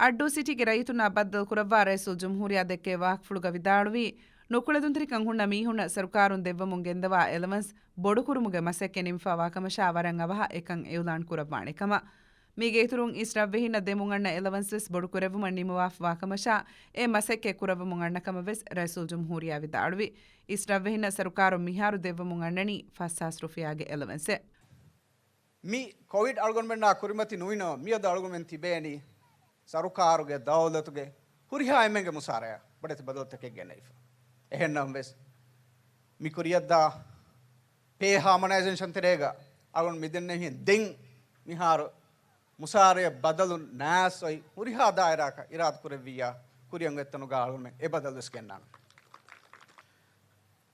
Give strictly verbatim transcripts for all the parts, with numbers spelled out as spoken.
އައްޑޫ ސިޓީގެ ރައްޔިތުންނާ ބައްދަލުކުރައްވާ ރައީސުލްޖުމްހޫރިއްޔާ ދެއްކޭ ވާހަކަފުޅުގަ ވިދާޅުވީ، ނުކުޅެދުންތެރިކަން ހުންނަ މީހުންނަށް ސަރުކާރުން ދެއްވަމުން ގެންދަވާ އެލަވަންސް ބޮޑުކުރުމުގެ މަސައްކަތް ނިމިފައިވާ ކަމަށާ ވަރަށް އަވަހަށް އެކަން އިއުލާން ކުރައްވާނެ ކަމަށް. މީގެ އިތުރުން އިސް ރަށްވެހިންނަށް ދެމުން އަންނަ އެލަވަންސް ވެސް ބޮޑުކުރެއްވުމަށް ނިމިވާފަވާ ކަމަށާ އެ މަސައްކަތް ކުރައްވަމުން އަންނަ ކަމަށް ވެސް ރައީސުލްޖުމްހޫރިއްޔާ ވިދާޅުވި. އިސް ރަށްވެހިންނަށް ސަރުކާރުން މިހާރު ދެއްވަމުން އަންނަނީ ފަސް ހާސް ރުފިޔާގެ އެލަވަންސެއް. މި ކޮވިޑް އަޅުގަނޑުމެންނާ ކުރިމަތި ނުވިނަމަ މިއަދު އަޅުގަނޑުމެން ތިބޭނީ ސަރުކާރުގެ ދައުލަތުގެ ހުރިހާ އެންމެންގެ މުސާރަޔާ ބޮޑެތި ބަދަލުތަކެއް ގެނައިފަ. އެހެންނަމަވެސް، މި ކުރިއަށްދާ ޕޭ ހާމަނައިޒޭޝަން ތެރޭގަ އަޅުގަނޑު މިދެންނެވިހެން ދެން މިހާރު މުސާރަޔަށް ބަދަލު ނާސް އޮތް ހުރިހާ ދާއިރާއަކަށް އިރާދަކުރެއްވިއްޔާ ކުރިއަށް އޮތްތަނުގަ އަޅުގަނޑުމެން އެ ބަދަލު ވެސް ގެންނާނަން.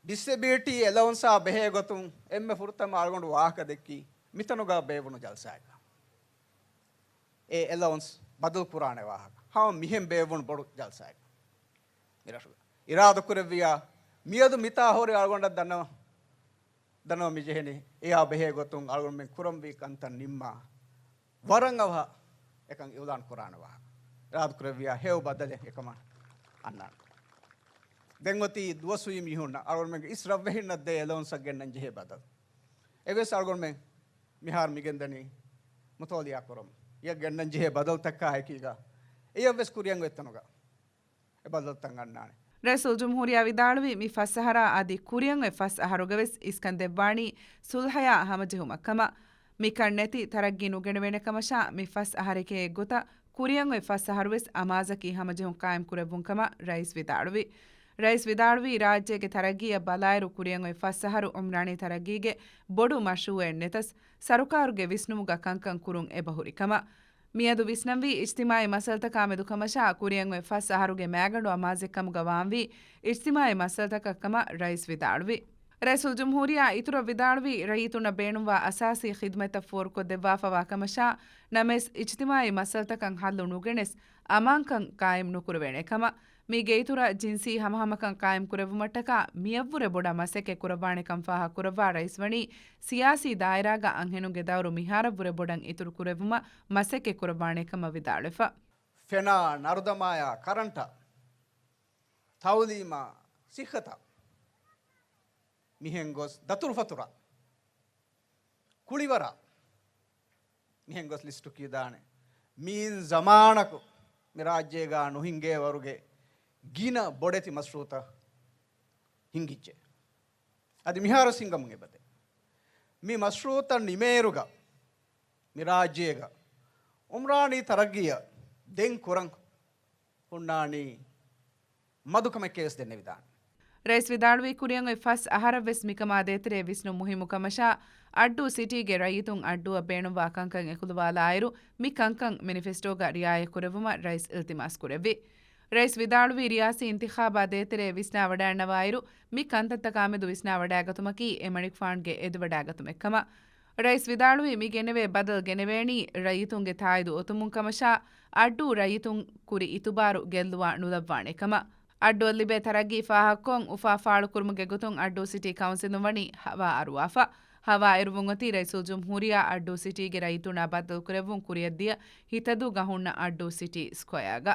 ޑިސެބިލިޓީ އެލަވަންސާ ބެހޭ ގޮތުން އެންމެ ފުރަތަމަ އަޅުގަނޑު ވާހަކަ ދެއްކީ މިތަނުގަ ބޭއްވުނު ޖަލްސާއެއްގަ. އެ އެލަވަންސް ބަދަލު ކުރާނެ ވާހަކަ. ހަމަ މިހެން ބޭއްވުނު ބޮޑު ޖަލްސާއެއް. މިރަށުގަ އިރާދަކުރެއްވިޔާ، މިއަދު މިތާ ހުރި އަޅުގަނޑަށް ދަންނަ، ދަންނަވަން މިޖެހެނީ. އެއާ ބެހޭ ގޮތުން އަޅުގަނޑުމެން ކުރަންވީ ކަންތައް ނިންމާ، ވަރަށް އަވަހަށް އެކަން އިއުލާން ކުރާނެ ވާހަކަ. އިރާދަކުރެއްވިޔާ ހެޔޮ ބަދަލެއް އެކަމަށް އަންނާނެ. ދެން އޮތީ ދުވަސްވީ މީހުންނަށް އަޅުގަނޑުމެންގެ އިސް ރަށްވެހިންނަށް ދޭ އެލަވަންސަށް ގެންނަން ޖެހޭ ބަދަލު. އެވެސް އަޅުގަނޑުމެން މިހާރު މިގެންދަނީ މުތޯލިޔާ ކުރަމުން. އެ ގެންނަން ޖެހޭ ބަދަލުތަކާ އެކީގަ އެޔަށްވެސް ކުރިއަށް އޮތްތަނުގަ އެ ބަދަލުތައް އަންނާނެ. ރައީސުލްޖުމްހޫރިއްޔާ ވިދާޅުވީ، މި ފަސް އަހަރާ އަދި ކުރިއަށް އޮތް ފަސް އަހަރުގަ ވެސް އިސްކަން ދެއްވާނީ ސުލްހަޔާ ހަމަޖެހުމަށް ކަމަށް. މިކަން ނެތި ތަރައްގީ ނުގެނެވޭނެ ކަމަށާ، މި ފަސް އަހަރެކޭ އެއްގޮތަށް ކުރިއަށް އޮތް ފަސް އަހަރު ވެސް އަމާޒަކީ ހަމަޖެހުން ޤާއިމް ކުރެއްވުން ކަމަށް ރައީސް ވިދާޅުވި. ރައީސް ވިދާޅުވީ، ރާއްޖޭގެ ތަރައްގީއަށް ބަލާއިރު ކުރިއަށް އޮތް ފަސް އަހަރު އުމްރާނީ ތަރައްގީގެ ބޮޑު މަޝްރޫއެއް ނެތަސް، ސަރުކާރުގެ ވިސްނުމުގަ ކަންކަން ކުރުން އެބަހުރި ކަމަށް. މިއަދު ވިސްނަންވީ، އިޖްތިމާޢީ މައްސަލަތަކާމެދު ކަމަށާ، ކުރިއަށް އޮތް ފަސް އަހަރުގެ މައިގަނޑު އަމާޒެއްކަމުގަ ވާންވީ އިޖްތިމާޢީ މައްސަލަތަކަށް ކަމަށް ރައީސް ވިދާޅުވި. ރައީސުލްޖުމްހޫރިއްޔާ އިތުރަށް ވިދާޅުވީ، ރައްޔިތުންނަށް ބޭނުންވާ އަސާސީ ޚިދުމަތްތައް ފޯރުކޮށްދެއްވާފަވާ ކަމަށާ، ނަމަވެސް އިޖްތިމާޢީ މައްސަލަތަކަށް ހައްލު ނުގެނެސް، އަމާންކަން ޤާއިމް ނުކުރެވޭނެ ކަމަށް. މީގެ އިތުރަށް ޖިންސީ ހަމަހަމަކަން ޤާއިމް ކުރެއްވުމަށްޓަކާ މިއަށްވުރެ ބޮޑަށް މަސައްކަތް ކުރައްވާނެކަން ފާހަގަކުރައްވާ ރައީސް ވަނީ، ސިޔާސީ ދާއިރާގަ އަންހެނުންގެ ދައުރު މިހާރަށްވުރެ ބޮޑަށް އިތުރު ކުރެއްވުމަށް މަސައްކަތް ކުރައްވާނެ ކަމަށް ވިދާޅުވެފަ. ފެނާ ނަރުދަމާޔާ ކަރަންޓާ، ތައުލީމާ ސިއްހަތާ، މިހެން ގޮސް ދަތުރުފަތުރާ، ކުޅިވަރާ، މިހެން ގޮސް ލިސްޓު ކިޔުދާނެ. މިއިން ޒަމާނަކު މި ރާއްޖޭގަ ނުހިނގޭ ވަރުގެ ގިނަ ބޮޑެތި މަޝްރޫޢުތައް ހިނގިއްޖެ. އަދި މިހާރު ހިނގަމުން އެބަދޭ. މި މަޝްރޫޢުތައް ނިމޭއިރުގަ މި ރާއްޖޭގަ އުމްރާނީ ތަރައްގީއަށް ދެން ކުރަން ހުންނާނީ މަދުކަމެކޭ ވެސް ދެންނެވިދާނެ. ރައީސް ވިދާޅުވީ، ކުރިއަށް އޮތް ފަސް އަހަރަށް ވެސް މިކަމާ ދޭތެރޭ ވިސްނުން މުހިއްމު ކަމަށާ، އައްޑޫ ސިޓީގެ ރައްޔިތުން އައްޑޫއަށް ބޭނުންވާ ކަންކަން އެކުލަވާލާއިރު، މި ކަންކަން މެނިފެސްޓޯގަ ރިޢާޔަތް ކުރެއްވުމަށް ރައީސް އިލްތިމާސް ކުރެއްވި. ރައީސް ވިދާޅުވީ، ރިޔާސީ އިންތިޚާބާ ދޭތެރޭ ވިސްނާވަޑައިގަންނަވާއިރު، މި ކަންތައްތަކާމެދު ވިސްނާވަޑައިގަތުމަކީ އެމަނިކުފާނުގެ އެދިވަޑައިގަތުމެއް ކަމަށް. ރައީސް ވިދާޅުވީ، މި ގެނެވޭ ބަދަލު ގެނެވޭނީ ރައްޔިތުންގެ ތާއީދު އޮތުމުން ކަމަށާ، އައްޑޫ ރައްޔިތުން ކުރި އިތުބާރު ގެއްލުވާ ނުލައްވާނެ ކަމަށް. އައްޑޫއަށް ލިބޭ ތަރައްގީ ފާހަގަކޮށް، އުފާ ފާޅުކުރުމުގެ ގޮތުން އައްޑޫ ސިޓީ ކައުންސިލުން ވަނީ ހަވާ އަރުވާފަ. ހަވާ އެރުވުން އޮތީ ރައީސުލްޖުމްހޫރިއްޔާ އައްޑޫ ސިޓީގެ ރައްޔިތުންނާ ބައްދަލުކުރެއްވުން ކުރިއަށްދިޔަ ހިތަދޫގަ ހުންނަ އައްޑޫ ސިޓީ ސްކޮޔާގަ.